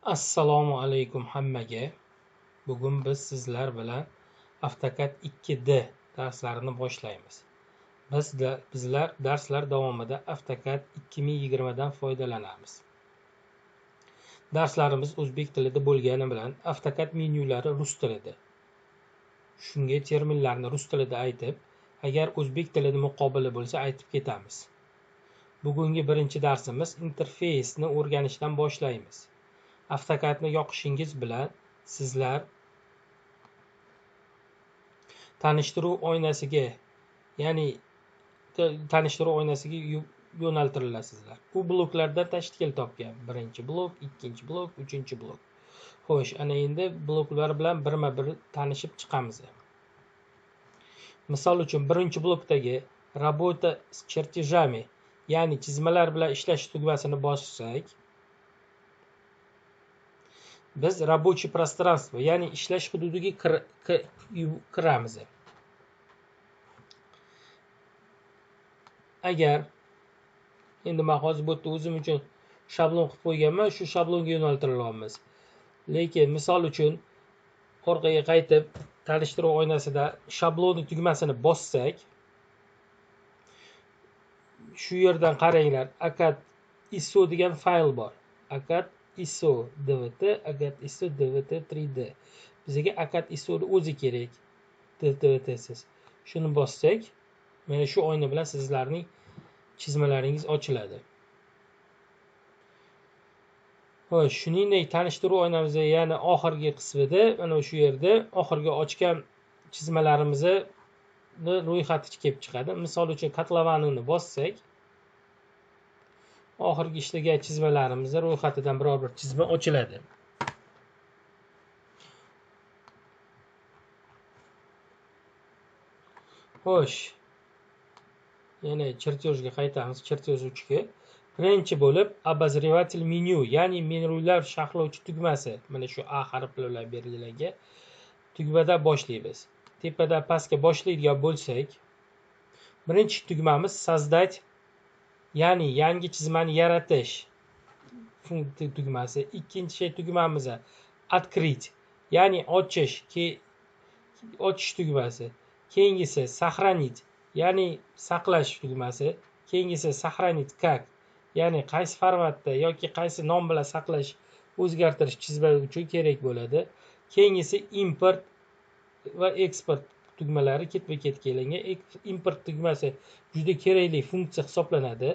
Assalomu alaykum hammaga. Bugun biz sizlar bilan AutoCAD 2D darslarini boshlaymiz. Bizlar darslar davomida AutoCAD 2020 dan foydalanamiz. Darslarimiz o'zbek tilida bo'lgani bilan AutoCAD menyulari rus tilida. Shunga terminlarni rus tilida aytib, agar o'zbek tilida muqobili bo'lsa aytib ketamiz. Bugungi birinchi darsimiz interfeysni o'rganishdan boshlaymiz. AutoCADni yoqishingiz bilan sizlar tanishtiruv oynasiga, ya'ni tanishtiruv oynasiga yo'naltirilasizlar. U bloklardan tashkil topgan. Birinchi blok, ikkinchi blok, uchinchi blok. Xo'sh, ana endi bloklar bilan birma-bir tanishib chiqamiz. Misol uchun birinchi blokdagi Работа с чертежами, ya'ni chizmalar bilan ishlash tugmasini bossak, biz рабочий пространство, ya'ni ishlash hududiga kiramiz. Agar endi men hozir bu yerda o'zim uchun shablon qilib qo'yganman, shu shablonga yo'naltirilyapmiz. Lekin misol uchun orqaga qaytib tanishtiruv oynasida shablon tugmasini bossak, shu yerdan qaranglar, ACAD ISO degan fayl bor. ACAD ISO DVT, ACAD ISO DVT 3D. Bizga ACAD ISO ni o'zi kerak, DVTsiz. Shuni bossak, mana shu oyna bilan sizlarning chizmalaringiz ochiladi. Xo'sh, shuningdek tanishtiruv oynamizda, ya'ni oxirgi qismida, mana shu yerda oxirgi ochgan chizmalarimizni ro'yxati kelib chiqadi. Misol uchun kotlovanini bossak, oxirgi ishlagan chizmalarimizni ro'yxatidan biror bir chizma ochiladi. Xo'sh, yana chertejga qaytamiz, chertej 3 ga. Birinchi bo'lib обозреватель menyu, ya'ni menyular sharhlovchi tugmasi, mana shu A harfi bilan belgilangan tugmada boshlaymiz. Tepadan pastga boshlaydigan bo'lsak, birinchi tugmamiz создать, ya'ni yangi chizmani yaratish tugmasi. Ikkinchi tugmamiz открыть, ya'ni ochish, ochish tugmasi. Keyingisi сохранить, ya'ni saqlash tugmasi. Keyingisi сохранить как, ya'ni qaysi formatda yoki qaysi nom bilan saqlash, o'zgartirish chizma uchun kerak bo'ladi. Keyingisi import va eksport tugmalari ketma-ket kelingan. Import tugmasi juda kerakli funksiya hisoblanadi.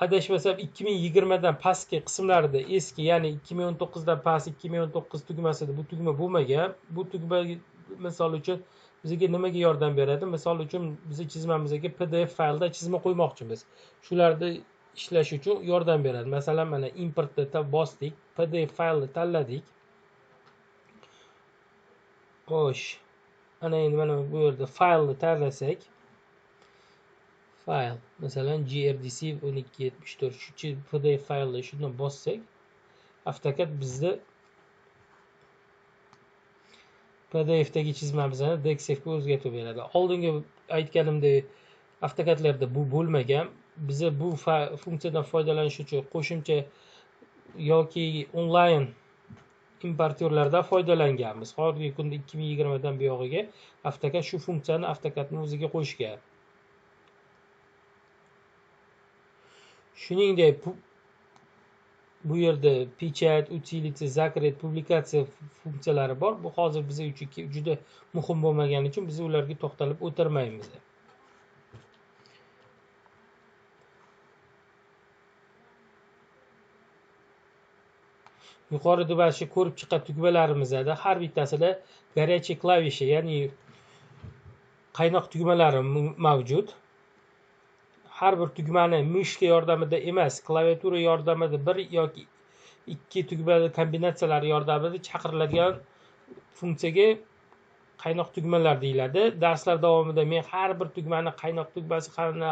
Adashmasam 2020 dan pastki qismlarida eski, ya'ni 2019 dan past 2019 tugmasida bu tugma bo'lmagan. Bu tugma misol uchun bizga nimaga yordam beradi? Misol uchun biz chizmamizga PDF faylda chizma qo'ymoqchimiz. Shularni ishlash uchun yordam beradi. Masalan, mana importni bosdik, PDF faylni tanladik. Xo'sh, ana endi mana bu yerda faylni tanlasak, fayl, masalan GRDC 1274 shu PDF faylni shundan bossak, AutoCAD bizni PDFdagi chizmamizni DXFga o'zgartirib beradi. Oldingi aytganimdek, AutoCADlarda bu bo'lmagan. Biza bu funksiyadan foydalanish uchun qo'shimcha yoki onlayn importyorlardan foydalanganmiz. Hozirgi kunda 2020 dan buyog'iga AutoCAD shu funksiyani AutoCADning o'ziga qo'shgan. Shuningdek, bu yerda pechat, utility, zakret, publikatsiya funksiyalari bor. Bu hozir biz uchun juda muhim bo'lmagani uchun biz ularga to'xtalib o'tirmaymiz. Yuqorida mana shu ko'rib chiqqan tugmalarimizda har bittasida горячий klavishi, ya'ni qaynoq tugmalari mavjud. Har bir tugmani mishka yordamida emas, klaviatura yordamida bir yoki ikki tugma kombinatsiyalari yordamida chaqiriladigan funksiyaga qaynoq tugmalar deyiladi. Darslar davomida men har bir tugmani qaynoq tugmasi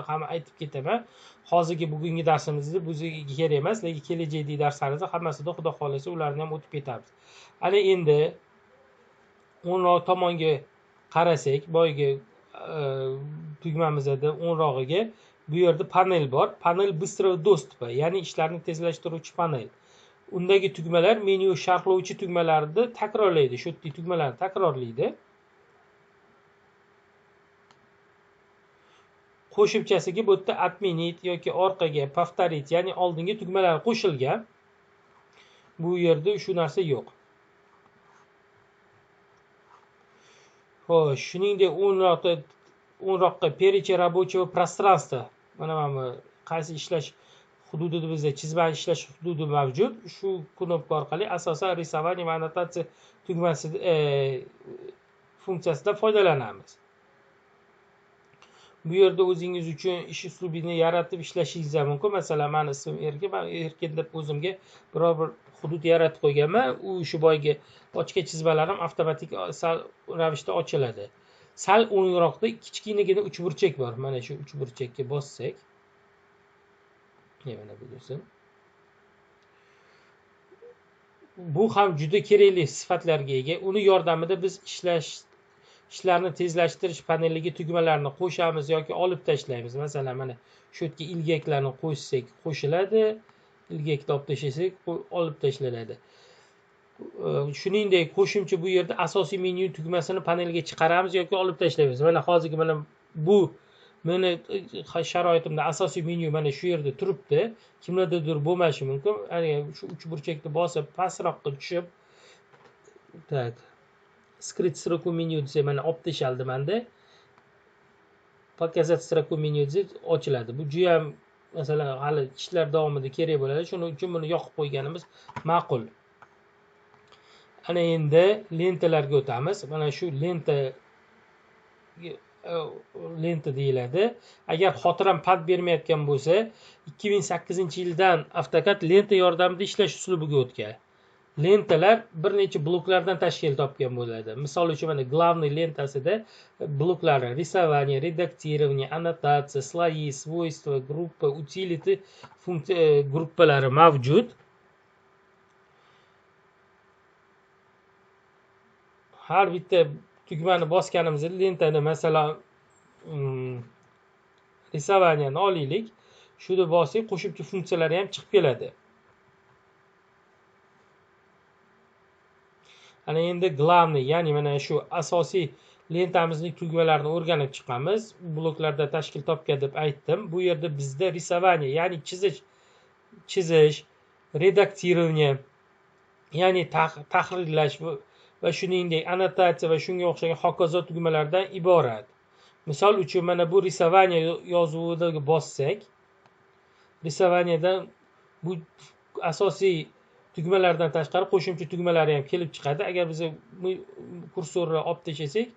ham aytib ketaman. Hozirgi bugungi darsimizda bu kerak emas, lekin kelajakdagi darslarimizda hammasida Xudo xohlasa ularni ham o'tib ketamiz. Ana endi o'nroq tomonga qarasak, boyagi tugmamizda o'nrog'iga bu yerda panel bor. Panel быстрого доступа, ya'ni ishlarni tezlashtiruvchi panel. Undagi tugmalar menyu sharhlovchi tugmalarni takrorlaydi. Shu yerdagi tugmalarni takrorlaydi. Qo'shimchasiga bu yerda отменить yoki orqaga повторить, ya'ni oldingi tugmalar qo'shilgan. Bu yerda shu narsa yo'q. Xo'sh, shuningdek o'nroqqa перечень рабочего пространства. Mana bu qaysi ishlash hududida bizda chizma ishlash hududi mavjud. Shu knopka orqali asosan рисование va annotatsiya tugmasi funksiyasidan foydalanamiz. Bu yerda o'zingiz uchun ish uslubini yaratib ishlashingiz ham mumkin. Masalan, meni ismim Erkin, men Erkin deb o'zimga biror bir hudud yaratib qo'yganman. U shu boyagi ochgan chizmalarim avtomatik ravishda ochiladi. Sal o'ngroqda kichkinagina uchburchak bor. Mana shu uchburchakka bossak, mana bu bo'lsin. Bu ham juda kerakli sifatlarga ega. Uni yordamida biz ishlarni tezlashtirish paneliga tugmalarni qo'shamiz yoki olib tashlaymiz. Masalan, mana shu yerga ilgaklarni qo'shsak qo'shiladi, ilgakni olib tashlasak olib tashlanadi. Shuningdek, qo'shimcha bu yerda asosiy menyu tugmasini panelga chiqaramiz yoki olib tashlaymiz. Mana hozirgi mana bu meni sharoitimda asosiy menyu mana shu yerda turibdi. Kimlardadir bo'lmashi mumkin. Ya'ni shu uchburchakni bosib pastroqqa tushib, tak, скрыть строку меню desa mana olib tashaldi menda. Показать строку меню desa ochiladi. Bu juda ham masalan hali ishlar davomida kerak bo'ladi. Shuning uchun buni yoqib qo'yganimiz ma'qul. Ana endi lentalarga o'tamiz. Mana shu lenta deyiladi. Agar xotiram pand bermayotgan bo'lsa, 2008-yildan AutoCAD lenta yordamida ishlash uslubiga o'tgan. Lentalar bir necha bloklardan tashkil topgan bo'ladi. Misol uchun mana главный lentasida bloklari рисование, редактирование, annotatsiya, слои, свойства, группа, utility funksiya gruppalari mavjud. Har bitta tugmani bosganimizda lentani, masalan, рисованияni olaylik. Shuni bossak, qo'shimcha funksiyalari ham chiqib keladi. Ana endi главный, ya'ni mana shu asosiy lentamizning tugmalarini o'rganib chiqamiz. Bloklarda tashkil topgan deb aytdim. Bu yerda bizda рисование, ya'ni chizish, редактирование, ya'ni tahrirlash va shuningdek annotatsiya va shunga o'xshagan hokazo tugmalardan iborat. Misol uchun mana bu рисование yozuvida bossak, рисованиеdan bu asosiy tugmalardan tashqari qo'shimcha tugmalari ham kelib chiqadi. Agar biz kursorni olib tashlasak,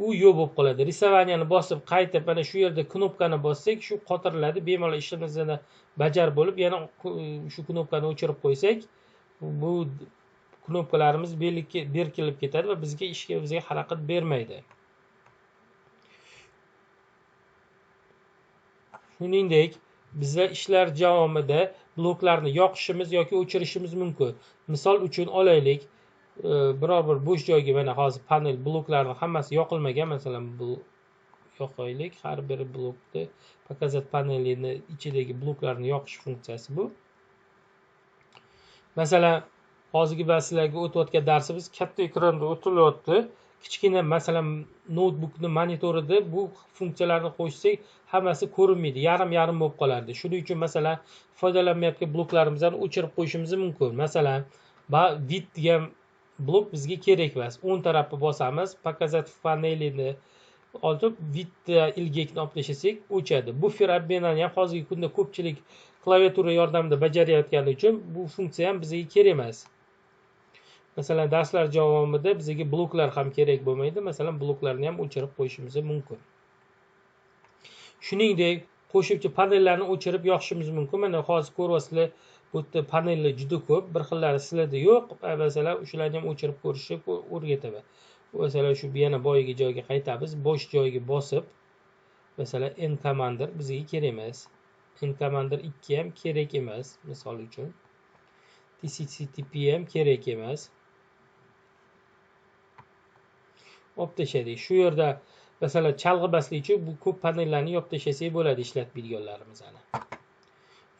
u yo'q bo'lib qoladi. Рисованияni bosib qaytib mana shu yerda knopkani bossak, shu qotiriladi. Bemalol ishimizni bajarib bo'lib, yana shu knopkani o'chirib qo'ysak, bu knopkalarimiz berkilib ketadi va bizga ishga bizga xalaqit bermaydi. Shuningdek, bizlar ishlar davomida bloklarni yoqishimiz yoki o'chirishimiz mumkin. Misol uchun olaylik, biror bir bo'sh joyga mana hozir panel bloklarni hammasi yoqilmagan, masalan, bu yoqaylik, har bir blokni показать panelini ichidagi bloklarni yoqish funksiyasi bu. Masalan, hozirgi sizlarga o'tayotgan darsimiz katta ekranda o'tilyapti. Kichkina, masalan, noutbukni monitorida bu funksiyalarni qo'shsak, hammasi ko'rinmaydi, yarim-yarim bo'lib qolardi. Shuning uchun masalan, foydalanmayotgan bloklarimizni o'chirib qo'yishimiz mumkin. Masalan, vid degan blok bizga kerak emas. O'ng tarafni bosamiz, показать panelini olib, vid ilgakni olib tashlasak, o'chadi. Bufer обменani ham hozirgi kunda ko'pchilik klaviatura yordamida bajarayotgani uchun bu funksiya ham bizga kerak emas. Masalan, darslar davomida bizga bloklar ham kerak bo'lmaydi. Masalan, bloklarni ham o'chirib qo'yishimiz mumkin. Shuningdek, qo'shimcha panellarni o'chirib yoqishimiz mumkin. Mana hozir ko'ryapsizlar, bu yerda panellar juda ko'p, bir xillari sizlarda yo'q. Masalan, shularni ham o'chirib ko'rishni o'rgataman. Masalan, shu yana boyagi joyga qaytamiz, bo'sh joyga bosib, masalan, N Commander bizga kerak emas. N Commander 2 ham kerak emas, misol uchun. TCCTP ham kerak emas. Olib tashladik. Shu yerda masalan chalg'imaslik uchun bu ko'p panellarni yopib tashlasak bo'ladi ishlatmaydiganlarimizni.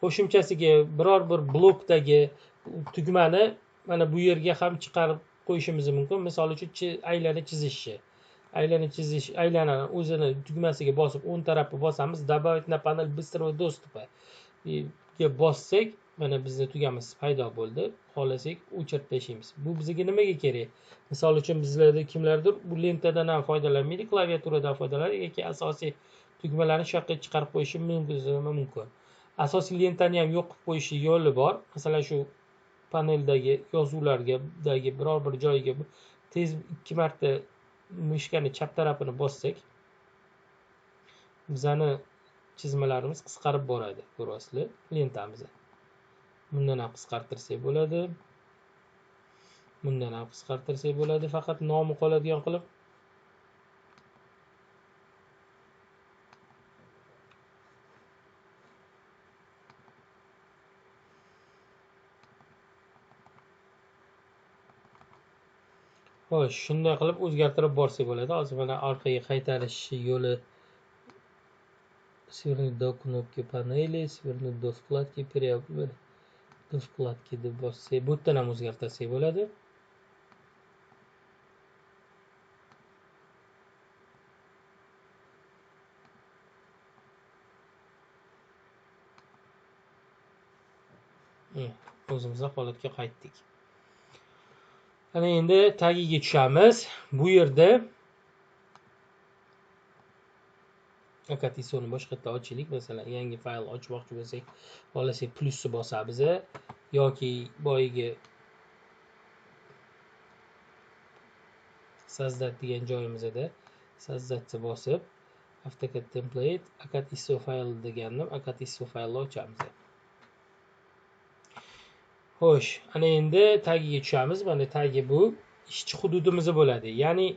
Qo'shimchasiga biror bir blokdagi tugmani mana bu yerga ham chiqarib qo'yishimiz mumkin. Misol uchun aylana chizishni. Aylana chizish, aylanani o'zini tugmasiga bosib o'ng tarafga bosamiz, добавить на панель быстрого доступа ga bossak, mana bizning tugmamiz paydo bo'ldi. Xohlasak o'chirib tashlaymiz. Bu bizga nimaga kerak? Misol uchun bizlarda kimlardir bu lentadan ham foydalanmaydi, klaviaturadan foydalanadi yoki asosiy tugmalarni shu yoqqa chiqarib qo'yishi mumkin. Asosiy lentani ham yo'q qilib qo'yish yo'li bor. Masalan, shu paneldagi yozuvlarga dagi biror bir joyiga tez 2 marta mishkani chap tarafini bossak, bizani chizmalarimiz qisqarib boradi. Ko'ryapsizlar, lentamizni. Bundan ham qisqartirsak bo'ladi. Bundan ham qisqartirsak bo'ladi, faqat nomi qoladigan qilib. Xo'sh, shunday qilib o'zgartirib borsak bo'ladi. Hozir mana orqaga qaytarish yo'li свернуть до кнопки панели, свернуть до вкладки, до вкладки deb bossak, bu yerdan ham o'zgartirsak bo'ladi. O'zimizning holatga qaytdik. Ana endi tagiga tushamiz. Bu yerda ACAD ISO'ni boshqatdan ochaylik. Masalan, yangi fayl ochmoqchi bo'lsak, xohlasak plyusni bosamiz yoki boyagi создать degan joyimizda создать bosib AutoCAD template ACAD ISO fayl deganni ACAD ISO faylni ochamiz. Xo'sh, ana endi tagiga tushamiz. Mana tagi bu ishchi hududimiz bo'ladi. Ya'ni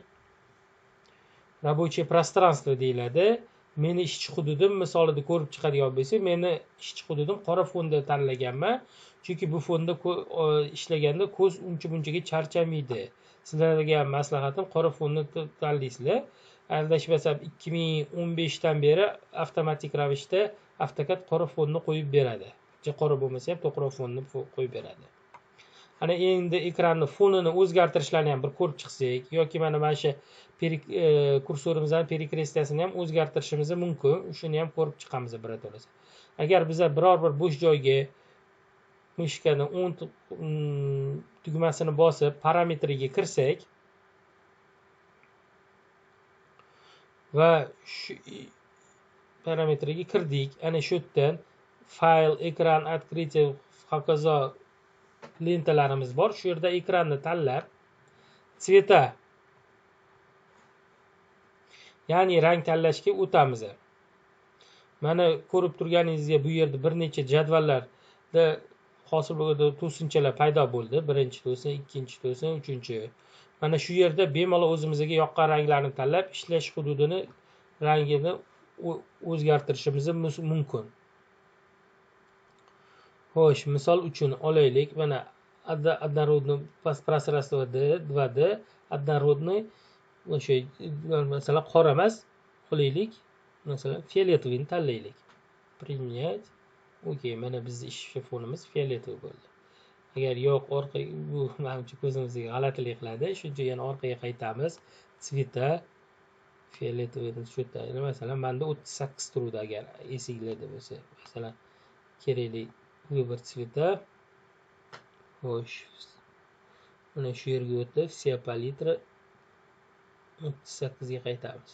рабочее пространство deyiladi. Meni ishchi hududim misolida ko'rib chiqadigan bo'lsak, meni ishchi hududim qora fonda tanlaganman. Chunki bu fonda ishlaganda ko'z uncha-bunchaga charchamaydi. Sizlarga ham maslahatim, qora fonni tanlaysizlar. Adashmasam 2015 dan beri avtomatik ravishda AutoCAD qora fonni qo'yib beradi. Qora bo'lmasa ham to'qroq fonni qo'yib beradi. Ana endi ekranni fonini o'zgartirishlarni ham bir ko'rib chiqsak yoki mana shu kursorimizning perekrestiyasini ham o'zgartirishimiz mumkin. Shuni ham ko'rib chiqamiz birato'la. Agar biza biror bir bo'sh joyga mishkani o'ng tugmasini bosib parametriga kirsak va shu parametriga kirdik, ana shu yerdan fayl, ekran, открытие, hokazo lentalarimiz bor. Shu yerda ekranni tanlab цвета, ya'ni rang tanlashga o'tamiz. Mana ko'rib turganingizga bu yerda bir necha jadvallarda hosil bo'lgan to'sinchalar paydo bo'ldi. Birinchi to'sin, ikkinchi to'sin, uchinchi. Mana shu yerda bemalol o'zimizga yoqqan ranglarni tanlab ishlash hududini rangini o'zgartirishimiz mumkin. Xo'sh, misol uchun olaylik, mana однородный пространство 2D, однородный o'sha masalan qora emas, olaylik, masalan fioletovini tanlaylik. Применять. Okey, mana bizning ish fonimiz fioletov bo'ldi. Agar yo'q, orqa bu menimcha ko'zimizga g'alatilik qiladi. Shuning uchun yana orqaga qaytamiz. Цвета fioletovini shu yerda, masalan, menda 38 turuvdi agar esinglarda bo'lsa. Masalan, kerakli выбор цвета. Xo'sh, mana shu yerga o'tib, вся палитра 38 ga qaytamiz.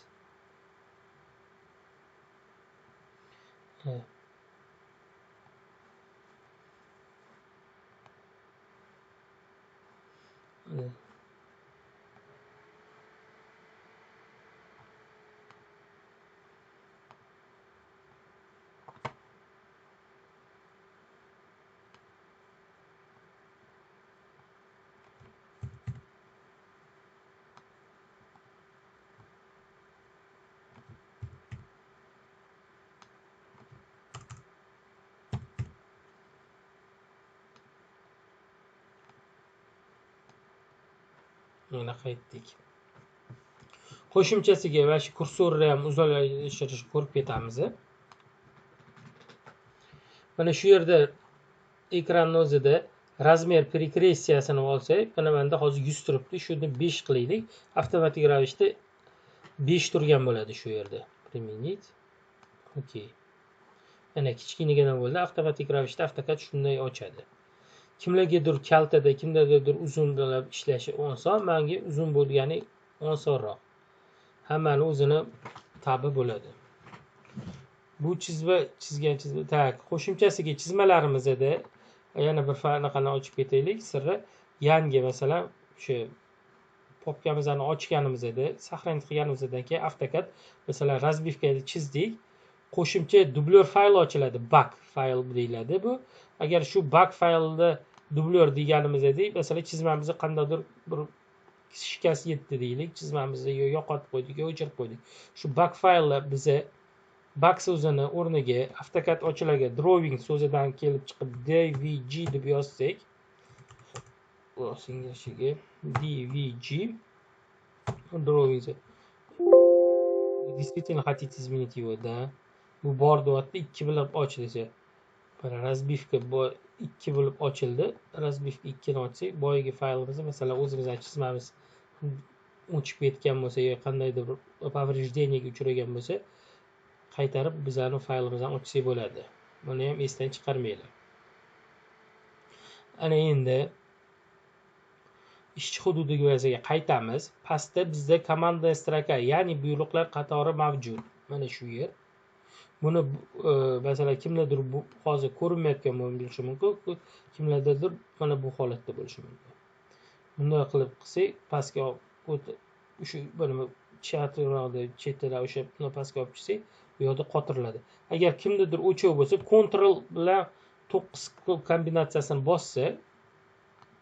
Mana qaytdik. Qo'shimchasiga va shu kursorni ham uzoqlashtirishni ko'rib ketamiz. Mana shu yerda ekranning o'zida Размер перекрестия sini olsak, mana menda hozir 100 turibdi, shuni 5 qilaylik. Avtomatik ravishda 5 turgan bo'ladi shu yerda. Применить. Okey. Mana kichkinagina bo'ldi, avtomatik ravishda AutoCAD shunday ochadi. Kimlargadir kaltada, kimlargadir uzunlab ishlashi oson, menga uzun bo'lgani osonroq. Hammani o'zini tabi bo'ladi. Bu chizma chizgan chizma, tak, qo'shimchasiga chizmalarimizda yana bir anaqani ochib ketaylik, sirri yangi masalan o'sha popkamizni ochganimizda, saqlanib qilganimizdan keyin AutoCAD masalan разбивкani chizdik, qo'shimcha dublyor fayl ochiladi, bak fayl deyiladi bu. Agar shu bak faylda dublyor deganimizda, masalan chizmamizni qandaydir bir shikast yetdi deylik, chizmamizni yo'qotib qo'ydik, yo o'chirib qo'ydik. Shu bak fayllar biza bak so'zini o'rniga AutoCAD ochiladi, drawing so'zidan kelib chiqib dvg deb yozsak, dvg drawing. Действительно хотите изменить его, да? Bu bor deyapti, 2 bo'lib och desa. Mana разбивка 2 bo'lib ochildi. Разбивка 2 ni ochsak, boyagi faylimizni masalan o'zimizning chizmamiz o'chib ketgan bo'lsa yoki qandaydir bir повреждение ga uchragan bo'lsa, qaytarib bizlarning faylimizni ochsak bo'ladi. Buni ham esdan chiqarmanglar. Ana endi ishchi hududiga qaytamiz. Pastda bizda komanda stroka, ya'ni buyruqlar qatori mavjud. Mana shu yer. Buni masalan kimlardir bu hozir ko'rinmayotgan bo'lishi mumkin, kimlardadir mana bu holatda bo'lishi mumkin. Bunday qilib qilsak, pastga o'sha mana chatroqda chetida o'sha buni pastga olib tushsak, bu yoqda qotiriladi. Agar kimdadir o'choq bo'lsa, Ctrl bilan 9 kombinatsiyasini bossa,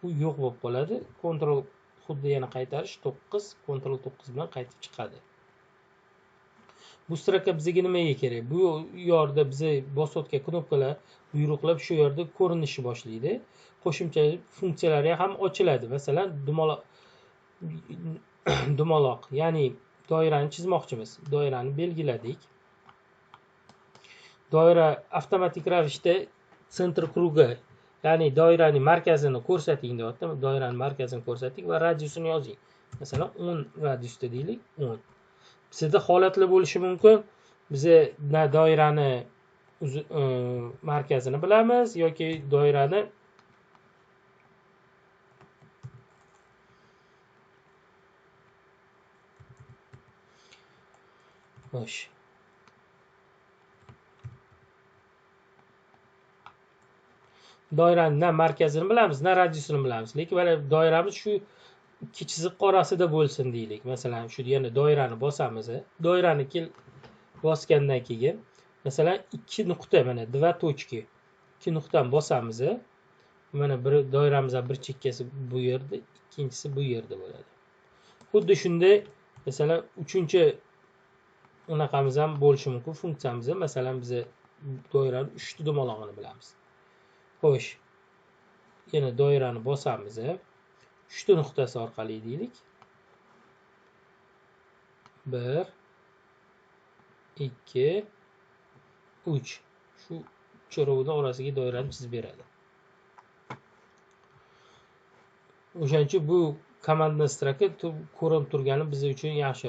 bu yo'q bo'lib qoladi. Ctrl xuddi yana qaytarish 9, Ctrl 9 bilan qaytib chiqadi. Bu stroka bizga nimaga kerak? Bu yerda biza bosayotgan knopkalar, buyruqlar shu yerda ko'rinishi boshlaydi. Qo'shimcha funksiyalari ham ochiladi. Masalan, dumaloq, ya'ni doirani chizmoqchimiz. Doirani belgiladik. Doira avtomatik ravishda sentr kruga, ya'ni doiraning markazini ko'rsating deyapti. Doiraning markazini ko'rsating va radiusini yozing. Masalan, 10 radiusda deylik, 10. Bizda holatlar bo'lishi mumkin. Biz na doirani markazini bilamiz yoki doirani xo'sh. Doirani na markazini bilamiz, na radiusini bilamiz. Lekin mana doiramiz shu ikki chiziq orasida bo'lsin deylik. Masalan, shu yana doirani bosamiz. Doirani bosgandan keyin masalan 2 nuqta, mana 2 tochka, 2 nuqtani bosamiz. Mana bir doiramizning bir chekkasi bu yerda, ikkinchisi bu yerda bo'ladi. Xuddi shunday masalan 3-chi unaqamiz ham bo'lishi mumkin funksiyamiz. Masalan, biz doirani 3 ta dumalog'ini bilamiz. Xo'sh, yana doirani bosamiz. 3 ta nuqtasi orqali deylik. 1 2 3. Shu uchovini orasiga doirani chizib beradi. O'shaning uchun bu komandni stroka ko'rinib turgani biz uchun yaxshi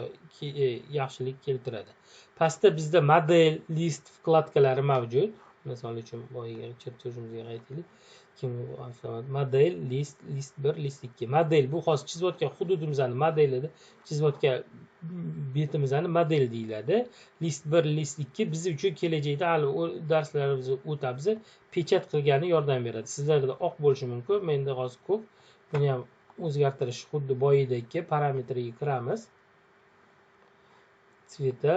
yaxshilik keltiradi. Pastda bizda model, list vkladkalari mavjud. Misol uchun boyagi chertejimizga qaytaylik. Kim model, list, list 1, list 2. Model bu hozir chizayotgan hududimizni modelida chizayotgan betimizni model deyiladi. List 1, list 2 biz uchun kelajakda hali darslarimizni o'tamiz, pechat qilgani yordam beradi. Sizlarda oq bo'lishi mumkin, menda hozir ko'k. Buni ham o'zgartirish xuddi boyidagi parametriga kiramiz. Цвета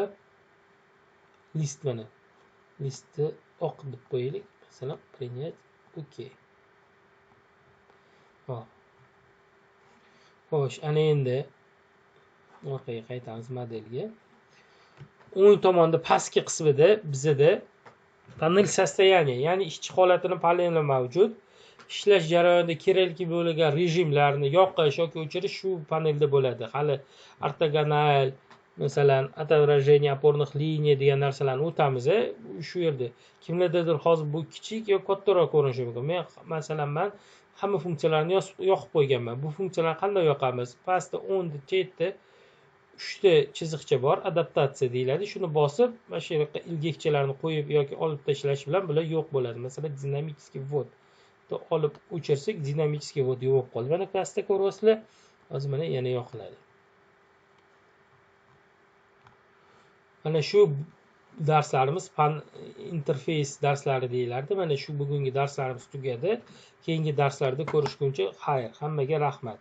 list mana. Listni oq deb qo'yaylik. Masalan, принять, okey. Xo'sh, ana endi orqaga qaytamiz modelga. O'ng tomonda pastki qismida bizda panel состояния, ya'ni ishchi holatini paneli mavjud. Ishlash jarayonida kerakli bo'lgan rejimlarni yoqish yoki o'chirish shu panelda bo'ladi. Hali ortogonal, masalan, отображение опорных liniya degan narsalarni o'tamiz shu yerda. Kimlardadir hozir bu kichik yoki kattaroq ko'rinishi mumkin. Men masalan, men Hamma funksiyalarni yoqib qo'yganman. Bu funksiyalarni qanday yoqamiz? Pastda o'ngda chetda 3 ta chiziqcha bor, adaptatsiya deyiladi. Shuni bosib, mana shu yoqqa ilgakchalarni qo'yib yoki olib tashlash bilan bular yo'q bo'ladi. Masalan, dinamический ввод olib o'chirsak, dinamический ввод yo'q bo'lib qoldi. Mana pastda ko'ryapsizlar, hozir mana yana yoqiladi. Mana shu darslarimiz fan interfeys darslari deyilardi. Mana shu bugungi darslarimiz tugadi. Keyingi darslarda ko'rishguncha xayr, hammaga rahmat.